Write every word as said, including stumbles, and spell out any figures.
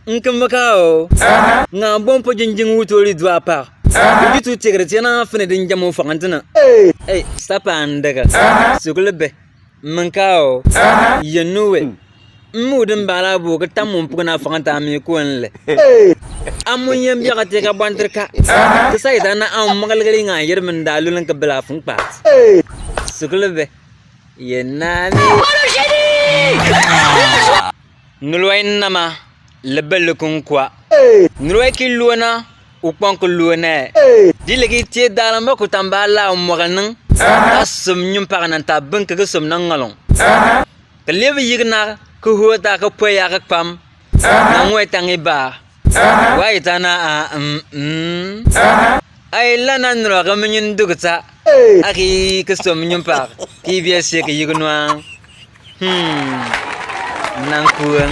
N kǝm ka o. Nga bom po jinjing wuto ri dua pa. Di tu tegre tiena fene din jamu fangantina. Ei, stapa ndega. Sugulbe. Mǝnka o. Yenuwe. Mmu din bala bu ka tamu mpugna fanganta mi kuenle. Amu yem ya ka teka bantrika. Ka sai dana amu magalgali nga yer menda lulan ka bela fungpat. Sugulbe. Yenani. Nulwai nama lebe lukun kwa. Nulwai ki luona, ukpong ki luona. Di legi tie dalam ba kutamba la umwagal nang. Ta sum nyum paganan ta beng kege sum nang ngalong. Kelebe yigna, kuhuata, kepwe ya, kekpam. Nangwe tangi ba. Wai tana a, mm, mm. Ai lana nura ka menyin dugta. Aki kesom nyumpak. Ki biasa ke yugunwang. Hmm. Nang kuang.